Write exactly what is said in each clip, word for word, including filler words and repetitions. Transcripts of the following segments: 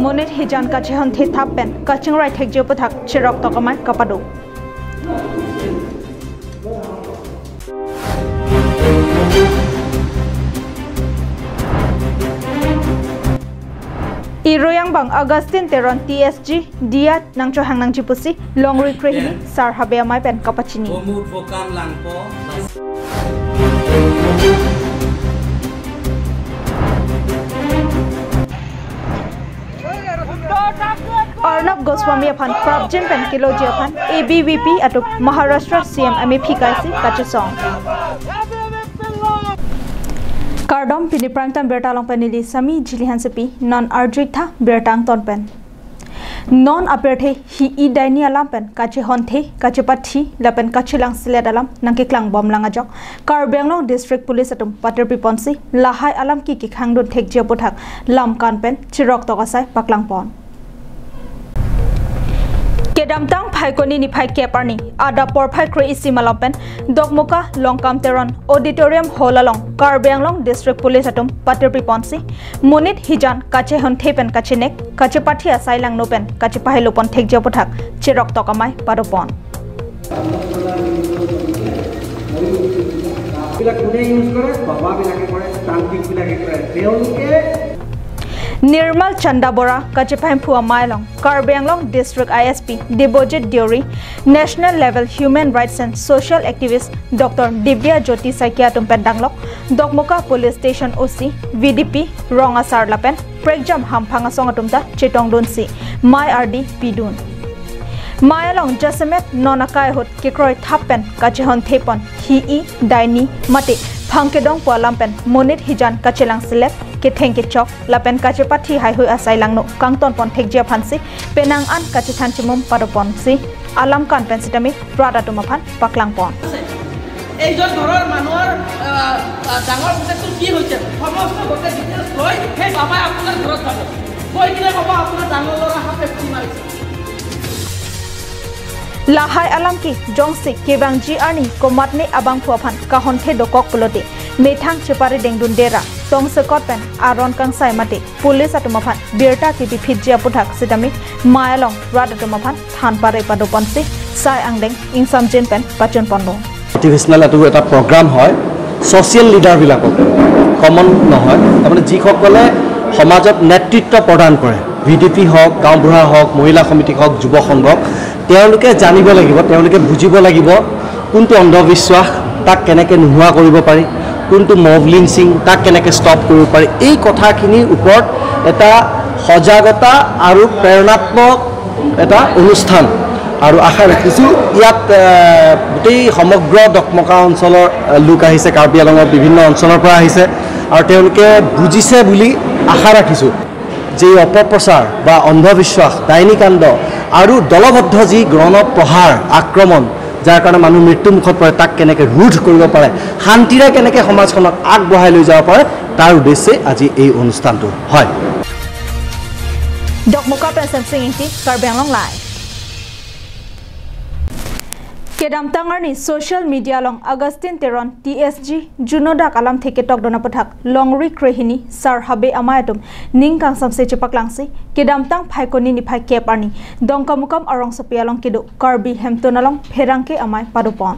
Monit hijan kachehonthe thap pen kachingrai thekji aputhak chiroktok amei kapado. Irui angbong Augustine Teron T S G diya nangchohang nangji pusi longri krehini Sar Habe Amei pen kapachini. Bomut bokam langpo. Arnab Goswami aphan prapjin pen keloji aphan A B V P atum Maharashtra C M M A P K C kachesong. Kardom, pini Prime Time birta along pen neli Sami Jili Hansepi, non arjuik tha birta angton pen. Non apirthe hi-i daini alam pen kachehonthe, kachepathi lapen kachelang selet alam nangkeklang bomlang ajok Karbi Anglong District Police atum patirpi ponsi lahai alam ke kekhangdun thekji aputhak lamkan pen chiroktok asai paklang pon. Kedamtang Phaikuni niphai kep arni adap porphai kre-isi malom pen Dokmoka Longkam Teron Auditorium Hall along Karbi Anglong District Police atum patirpi ponsi monit hijan kachehonthe pen kachenek, kachepathi asai langno pen kachepahelo pon thekji aputhak chiroktok amei pado pon. এইবিলাক কোনে ইউজ কৰে? বাবাবিলাকে কৰে, তান্ত্ৰিকবিলাকে কৰে। তেওঁলোকে Nirmal Chanda Bora kachepahemphu amei along Karbi Anglong District I S P Debojit Deuri, National Level Human Rights and Social Activist Doctor Dibya Jyoti Saikia atum pen danglok Dokmoka Police Station O C, V D P, rong asar lapen prekjam hamphang asong atum ta chetongdunsi mei ardi pidun. Mei along jasemet non akai ahut kekroi thap pen kachehonthe pon hi-i daini mate phang kedong pu alam pen monit hijan kachelang selet, ketheng kechok lapen kachepathi haihui asai langno kangton pon thekji aphansi penang an kachethan chimum pado ponsi alamkan pen sitame rat atum aphan paklang pon. এইজন ঘৰৰ মানুহৰ, আহ, আহ, ডাঙৰ পুতেকটো কি হৈছে, সমস্ত গোটেই ডিটেইলছ লৈ সেই বাবাই আপোনাৰ ঘৰত যাব। গৈ কিনে ক'ব, আপোনাৰ ডাঙৰ ল'ৰা সাপে খুটি মাৰিছে। Lahai alam ke jongsi kevangji arni komatne abangphu aphan kahonthe dokok pulote methang chepari dengdun dera tongsekot pen aron kangsai mate police atum aphan birta kebiphitji aputhak sitame mei along rat atum aphan than pare pado ponsi sai angdeng ingsamjin pen pachun ponlo. Motivational এইটো এটা প্ৰগ্ৰাম হয়, ছ'চিয়েল লিডাৰবিলাকক, কমন নহয়, তাৰমানে যিসকলে সমাজত নেতৃত্ব প্ৰদান কৰে, ভি ডি পি হওক, গাঁওবুঢ়া হওক, মহিলা সমিতি হওক, যুৱ সংঘক, তেওঁলোকে জানিব লাগিব, তেওঁলোকে বুজিব লাগিব কোনটো অন্ধবিশ্বাস, তাক কেনেকে নোহোৱা কৰিব পাৰি, কোনটো মব লিঞ্চিং, তাক কেনেকে ষ্টপ কৰিব পাৰি। এই কথাখিনিৰ ওপৰত এটা সজাগতা আৰু প্ৰেৰণাত্মক এটা অনুষ্ঠান। আৰু আশা ৰাখিছোঁ ইয়াত, এ, গোটেই সমগ্ৰ দকমকা অঞ্চলৰ, এ, লোক আহিছে, কাৰ্বি আংলঙৰ বিভিন্ন অঞ্চলৰ পৰা আহিছে আৰু তেওঁলোকে বুজিছে বুলি আশা ৰাখিছোঁ যে এই অপপ্ৰচাৰ বা অন্ধবিশ্বাস, ডাইনী কাণ্ড আৰু দলবদ্ধ যি গণ প্ৰহাৰ, আক্ৰমণ, যাৰ কাৰণে মানুহ মৃত্যুমুখত পৰে, তাক কেনেকে ৰোধ কৰিব পাৰে, শান্তিৰে কেনেকে সমাজখনক আগবঢ়াই লৈ যাব পাৰে, তাৰ উদ্দেশ্যে আজি এই অনুষ্ঠানটো হয়। Dokmoka pen Semsing Ingti, Karbi Anglong Live. Kedamtang arni social media along Augustine Teron T S G junodak alamthe ketokdun aputhak longri krehini Sar Habe Amei atum ning kangsamse chepaklangsi kedamtang Phaikuni niphai kep arni Dongkamukam arongsopi along kedo Karbi Hemtun along pherangke amei pado pon.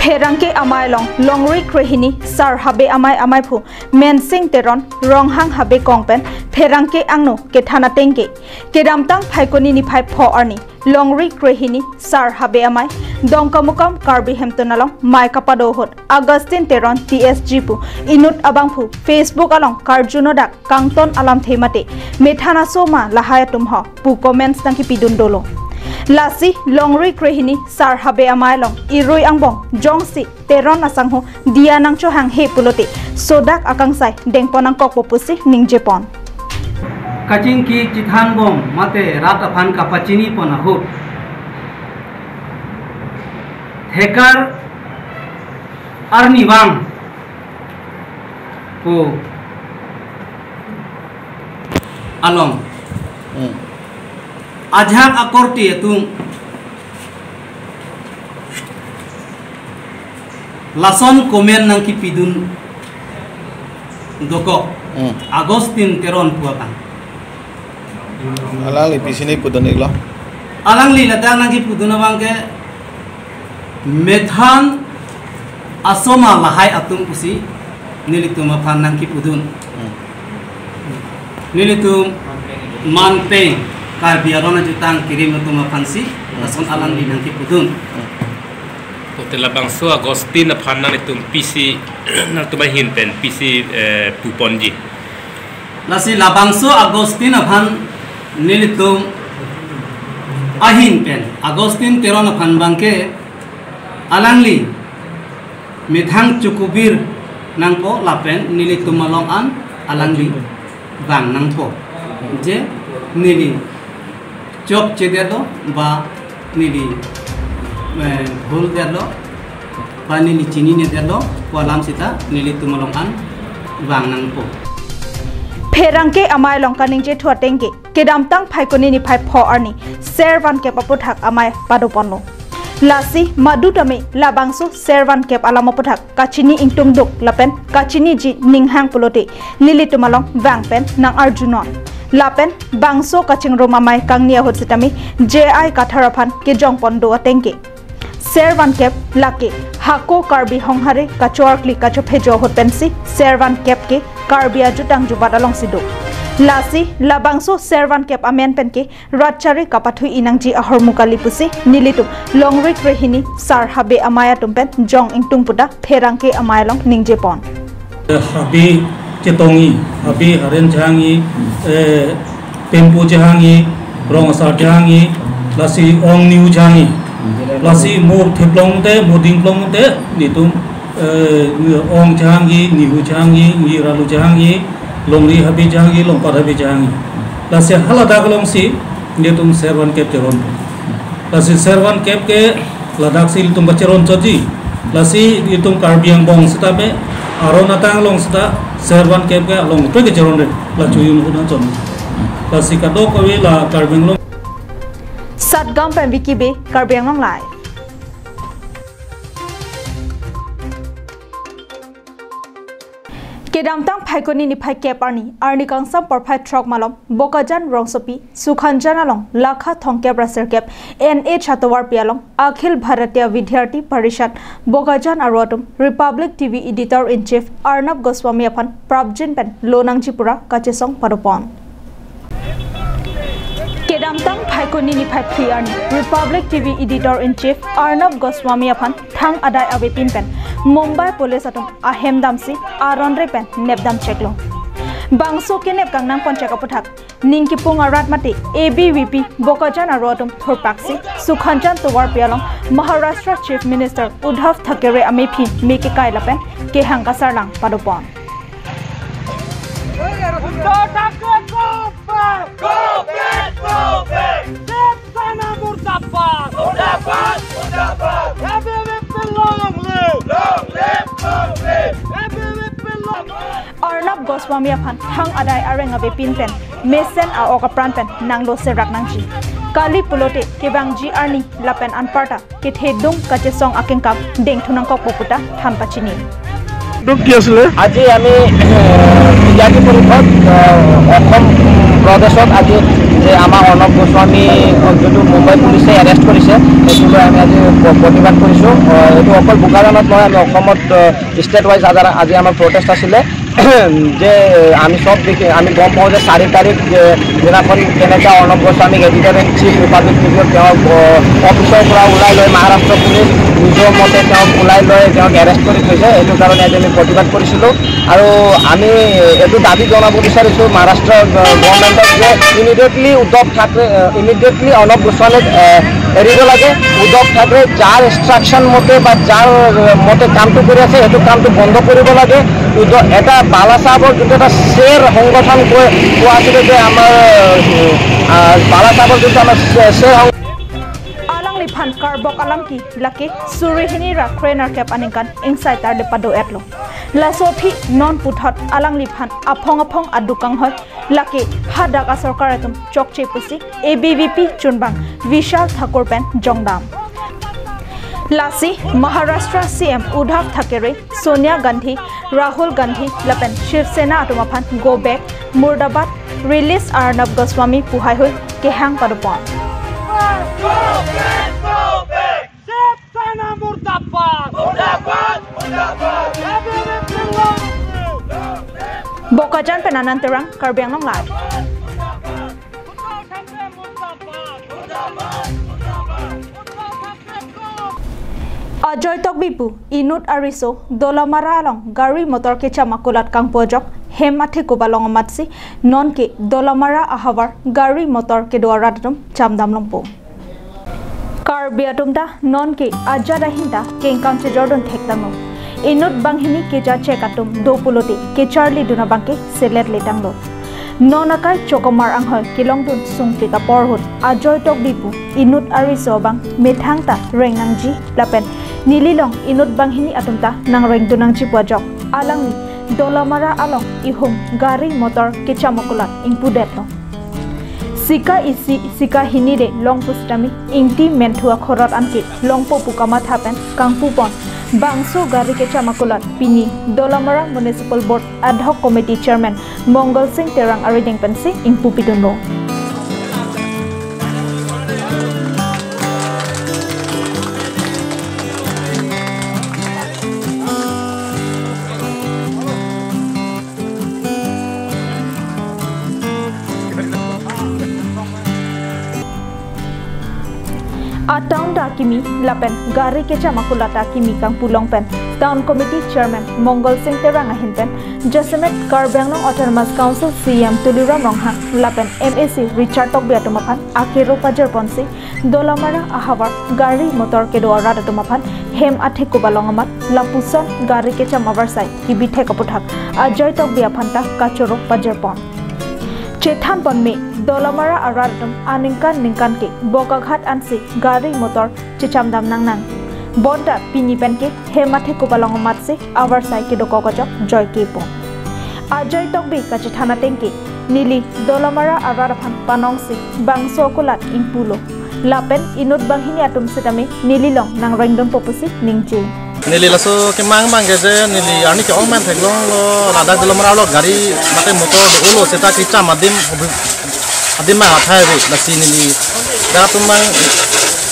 Pherangke amei along longri krehini Sar Habe Amei ameiphu Mensing Teron Ronghang Habe Kong pen pherangke angno kethan ateng ke kedamtang Phaikuni niphai pho arni longri krehini Sar Habe Amei Dongkamukam Karbi Hemtun along mei kapado ahut Augustine Teron T S G pu inut abangphu Facebook along karjunodak kangton alamthe mate methan aso ma lahai atum ho pu comments nangkepidun dolo. Lasi longri krehini Sar Habe Amei along irui angbong jongsi Teron asangho diya nangchohanghe pulote sodak akangsai dengpon nangkokpo pusi ningjepon. Kachingki chethanbom mate rat aphan kapachini pon ahut thekar arnivang pu along. Hmm. Ajahak akorte atum lason comment nangkepidun dokok. Hmm. Augustine Teron pu abang. Alangli pisi nangpudun iklo? Alangli ladak nangkipudun abang ke methang asoma lahai atum pusi nelitum aphan nangkipudun. Hmm. Nelitum manpeng Karbi aron ajutang kirim atum aphansi, hmm, lason alangli nangkipudun. Hmm. Pulote labangso Augustine aphan nanglitum pisi, nangtum ahin pen pisi, eh, puponji? Lasi labangso Augustine aphan nelitum ahin pen, Augustine Teron aphan abang ke alangli methang chokobir nangpo lapen nelitum along an alangli vang nangpo. Je neli chokchedetlo ba neli, eh, bhuldetlo ba neli chininedetlo pu alam sita nelitum along an vang nangpo. Pherangke amei along kaningje thu ateng ke kedamtang Phaikuni niphai pho arni Servankep aputhak amei padoponlo. Lasi madu tame labangso Servankep alam aputhak kachini ingtungduk lapen kachiniji ninghang pulote nelitum along vang pen nang-arjunon. Lapen bangso kachingrum amei kangni ahut sitame J I Kathar aphan kejongpon do ateng ke Servankep lake hako Karbi honghare kachoarkli kachophejo ahut pensi Servankep ke Karbi ajutang jubat alongsi do. Lasi labangso Servankep amen pen ke rat chari kapathu-i nangji ahormu kali pusi nelitum longri krehini sar habe amei atum pen jong ingtung puta pherangke amei along ningjepon. Habe chetongji, habe haren chehangji, eh, pempo chehangji, rong asar chehangji, lasi ong nihu chehangji, lasi mo theplong te, mo dingplong te, nelitum, eh, ong chehangji, nihu chehangji, ngi ralu chehangji, longri habe chehangji, longpat habe chehangji. Lasi haladak alongsi nelitum Servankep cheron. Lasi Servankep ke ladaksi ilitum kacheron chotji. Lasi ilitum Karbi Anglong sitame aron atang along sita Servankep ke along pe kecheron re. La chojun huna chon. Lasi kadokave la Karbi Anglong. Satgam pen Vicky Bey, Karbi Anglong Live. Kedamtang Phaikuni niphai kep arni, arni kangsam porphai throk malom, Bokajan rongsopi, Sukhanjan along, lakha thomkep ra sirkep, N H atovarpi along, Akhil Bharatiya Vidyarthi Parishad, Bokajan aro atum, Republic T V Editor-in-Chief Arnab Goswami aphan prapjin pen lo nangji pura kachesong padopon. Kedamtang Phaikuni niphai phli arni, Republic T V Editor-in-Chief Arnab Goswami aphan thang adai avepin pen Mumbai Police atum ahem damsi aron re pen nepdam cheklo. Bangso kenep kangnang ponchek aputhak ning kipung arat mate A B V P Bokajan aro atum thurpaksi Sukhanjan tovarpi along Maharashtra Chief Minister Uddhav Thackeray amephi me kekai lapen kehang kasarlang padopon. Uddhav Thackeray, go back! Go back! Go back! Shiv Sena murdabad! Murdabad! Murdabad! A B V P long live! Long live! Long live! A B V P long live! Arnab Goswami aphan thang adai areng avepin pen mesen a-ok apran pen nanglo serak nangji. Kali pulote kevangji arni lapen anparta kethedung kachesong akengkam dengthu nangkokpo puta than pachini. দুখ কি আছিলে? আজি আমি, এ, বিদ্যাৰ্থী পৰিষদ, এ, অসম প্ৰদেশত আজি যে আমাৰ অৰ্ণৱ গোস্বামী যোনটো মুম্বাই পুলিচে এৰেষ্ট কৰিছে, সেইটো লৈ আমি আজি প্ৰ-, প্ৰতিবাদ কৰিছোঁ। এ, এইটো অকল বোকাজানত নহয়, আমি অসমত, এ, ষ্টেট ৱাইজ আজি, আজি আমাৰ প্ৰটেষ্ট আছিলে। যে আমি চব দেখি, আমি গম পাওঁ যে চাৰি তাৰিখ, এ, দিনাখন কেনেকৈ অৰ্ণৱ গোস্বামীক এডিটৰ ইন চিফ ৰিপাব্লিক টিভিত তেওঁ, অ, অফিচৰ পৰা ওলাই লৈ মহাৰাষ্ট্ৰ পুলিচ নিজৰ মতে তেওঁক ওলাই লৈ তেওঁক এৰেষ্ট কৰি থৈছে। এইটো কাৰণে আজি আমি প্ৰতিবাদ কৰিছিলোঁ আৰু আমি এইটো দাবী জনাব বিচাৰিছোঁ মহাৰাষ্ট্ৰ, এ, গভৰ্ণমেণ্টক যে ইমিডিয়েটলি উদ্ধৱ ঠাকৰে, এ, ইমিডিয়েটলি অৰ্ণৱ গোস্বামীক, এ, এৰিব লাগে। উদ্ধৱ ঠাকৰে যাৰ ইনষ্ট্ৰাকশ্যন মতে বা যাৰ মতে কামটো কৰি আছে, সেইটো কামটো বন্ধ কৰিব লাগে। উদ্ধৱ, এটা বালা চাহাবৰ যোনটো এটা শ্বেৰ সংগঠন কৈ কোৱা আছিলে যে আমাৰ, আ, বালা চাহাবৰ যোনটো আমাৰ শ্বে-, শ্বেৰ সংগঠন। Alangliphan karbok alam ke lake suri hini ra kre nerkep aningkan ingsai tarle pado-etlo. Laso aphi non puthot alangliphan aphong aphong aduk kanghoi lake hadak asorkar atum chokche pusi A B V P chunbang Vishal Thakur pen jongdam. Lasi Maharashtra C M Uddhav Thackeray, Sonia Gandhi, Rahul Gandhi lapen Shiv Sena atum aphan go back, murdabad, release Arnab Goswami pu haihui kehang padopon. Shiv Sena murdabad! Murdabad! Murdabad! Bokajan pen Anand Terang, Karbi Anglong Live. Ajoy Tokbi pu inut ariso Dolamara along gari motor kecham akulat kangpu ajok hem athekup along amatsi nonke Dolamara ahavar gari motor kedo arat atum chamdam longpo. Karbi atum ta nonke ajat ahin ta kengkam chejordun thekdamlo. Inut banghini keja chek atum do pulote kecharlidun abangke selet letanglo. Non akai chokomar anghoi kelongdun sungpik apor ahut Ajoy Tokbi pu inut ariso abang methang ta reng nangji lapen nelilong inut banghini atum ta nangrengdun nangji pu ajok alangli Dolamara along ihum gari motor kecham akulat ingpudetlo. Sika isi, sika hini de longpo sitame Ingti Menthu akhorot anke longpo pu kamatha pen kangpupon bangso gari kecham akulat pini Dolamara Municipal Board Ad Hoc Committee Chairman Mongal Singh Terang arideng pensi ingpupidunlo. A-town ta akimi lapen gari kecham akulat ta akimi kangpu along pen Town Committee Chairman Mongal Singh Terang ahin pen jasemet Karbi Anglong Autonomous Council C E M Tuliram Ronghang lapen M A C Richard Tokbi atum aphan akero pajirponsi Dolamara ahavar gari motor kedo arat atum aphan hem athekup along amat lapuson gari kecham avarsai kibithek aputhak Ajoy Tokbi aphan ta kachoro pajirpon. Chethanpon me Dolamara arat atum aningkan ningkan ke Bokaghat ansi gari motor chechamdam nangnang. Bonta pini penke hem athekup along amatsi avarsai kedokok ajok joike pon. Ajoy Tokbi kachethan atengke neli Dolamara arat aphan panongsi bangso akulat ingpulo. Lapen inut banghini atum sitame nelilong nangrengdunpo pusi ningje. Neli laso kemang mang ke je neli arni ke-ong men theklonglo, ladak Dolamara along gari mate motor do-olo seta kecham adim adim mang athai ave lasi neli dak atum mang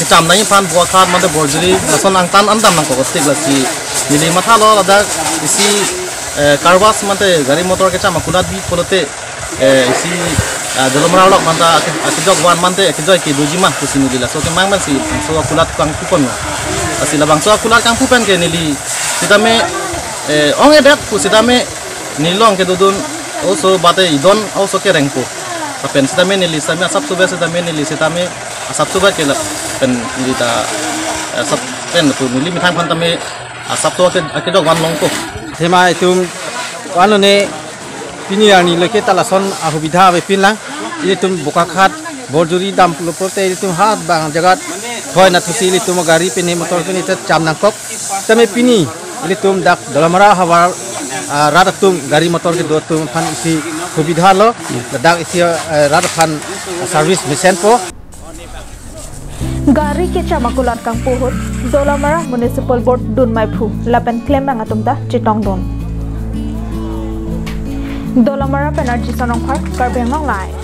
kecham nangji aphan Bokaghat mate Borjuri lason angtan andam nangkoktik lasi neli mathalo ladak isi, eh, car wash mate gari motor kecham akulat bi pulote, eh, isi, ah, Dolamara along manta aki-, akejok van mante akejoi ke doji ma pusi neli laso kemang mensi laso akulat kangpupon. Lasi labangso akulat kangpu pen ke neli sitame, eh, ong-edet pu sitame nelilong kedodun oso bate idon oso kerengpo. Lapen sitame neli sitame asapso ave sitame neli sitame asapso ave ke lapen neli ta, eh, asap pen pu neli methang aphan tame asapso ake, akejok van longpo. Athema itum vanlo ne pini arni leke ta lason asubidha avepinlang. Ilitum Bokaghat Borjuri damlo pulote ilitum ha bang jagat thoi nathusi ilitum gari pine motor pine ta cham nangkok. Tame pini ilitum dak Dolamara havar, ah, rat atum gari motor kedo atum aphan isi subidha lo. Ladak isi, eh, rat aphan service mesenpo. Gari kecham akulat kangpu ahut Dolamara Municipal Board dunmaiphu lapen klembang atum ta chetongdun. Dolamara pen R J Sonongphar, Karbi Anglong Live.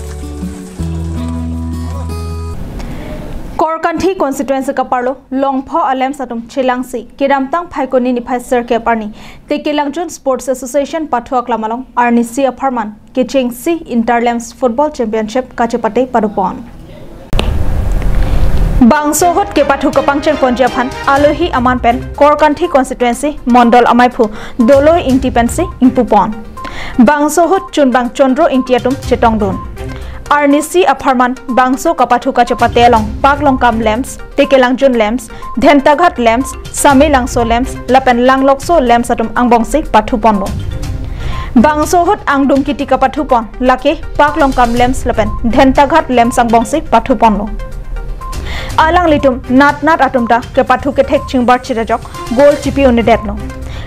Korkanthi constituency kaparlo longpho a-lamps atum chelangsi kedamtang Phaikuni niphai sirkep arni Tekelangjun Sports Association pathu aklam along arnisi apharman kechengsi Inter Lamps Football Championship kachepate padopon. Bangso ahut kepathu kapangchengponji aphan alohi aman pen Korkanthi constituency mondol amaiphu Doloi Ingti pensi ingpupon. Bangso ahut chunbang Chandro Ingti atum chetongdun. Arnisi apharman bangso kapathu kachepate along Paklongkam Lamps, Tekelangjun Lamps, Dhentaghat Lamps, Samelangso Lamps lapen Langlokso Lamps atum angbongsi pathuponlo. Bangso ahut angdung kiti kapathupon lake Paklongkam Lamps lapen Dhentaghat Lamps angbongsi pathuponlo. Alanglitum nat nat atum ta kepathu kethek chingbar chirajok goal chipi un'edetlo.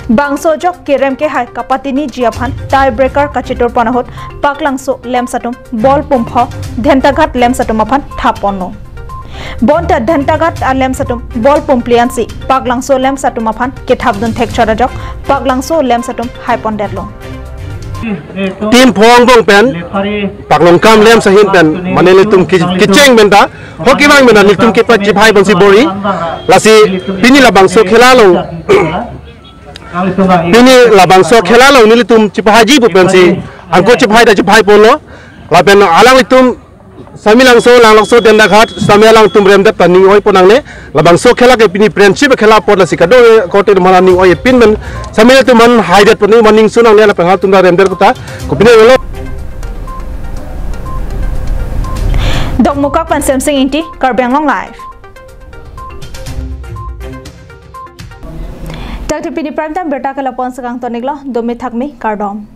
Bangso ajok kerem kehai kapatiniji aphan tie breaker kachiturpon ahut Paklangso Lamps atum ball pumpho Dhentaghat Lamps atum aphan thapponlo. Bonta Dhantaghat a-LAMPS atum bol pumpliansi Paklangso LAMPS atum aphan kethapdun thekchot ajok Paklangso LAMPS atum haipondetlo. Team Phongbong pen Paklongkam LAMPS ahin pen mane nelitum ki-, kecheng penta, hoki bang penta nelitum kipa chiphai ponsi bor-i. Lasi pini labangso khela along, pini labangso khela along nelitum chiphaiji pu pensi anko chiphai ta chiphai ponlo. Lapen alanglitum Samelangso, Langlokso, Dhantaghat same alangtum remdet ta ning oi pon nangne. Labangso khela ke pini friendship khela apot, lasi kado korte atum aphan ning oi pin men same atum aphan haidet pon ning maning su nangne, lapen atum ta remdet kota kopine lo. Dokmoka pen Semsing Ingti, Karbi Anglong Live. Tangte pini Prime Time birta ke la-an si kangton-iklo, dome thakme, kardom.